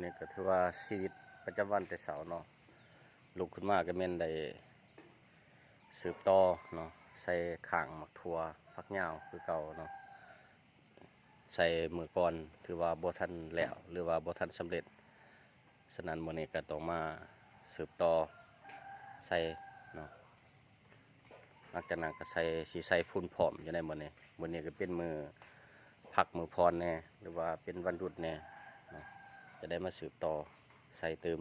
ນີ້ກໍຖືວ່າຊີວິດປະຈຳວັນແຕ່ເຊົ້າເນາະ ລຸກຂຶ້ນມາກໍແມ່ນໄດ້ສືບຕໍ່ເນາະ ໃສ່ຂ້າງໝາກຖົ່ວ ຜັກຍາວຄືເກົ່າເນາະ ໃສ່ມື້ກ່ອນຖືວ່າບໍ່ທັນແລ້ວ ຫຼືວ່າບໍ່ທັນສຳເລັດ ສະນັ້ນມື້ນີ້ກໍຕ້ອງມາສືບຕໍ່ໃສ່ເນາະ ຫຼັງຈາກນັ້ນກໍໃສ່ ຊິໃສ່ພຸ້ນພ້ອມຢູ່ໃນມື້ນີ້ ມື້ນີ້ກໍເປັນມື້ພັກມື້ຜ່ອນແດ່ ຫຼືວ່າເປັນວັນຢຸດແດ່ເນາະ ຈະໄດ້ມາສືບຕໍ່ໃສ່ຕື່ມ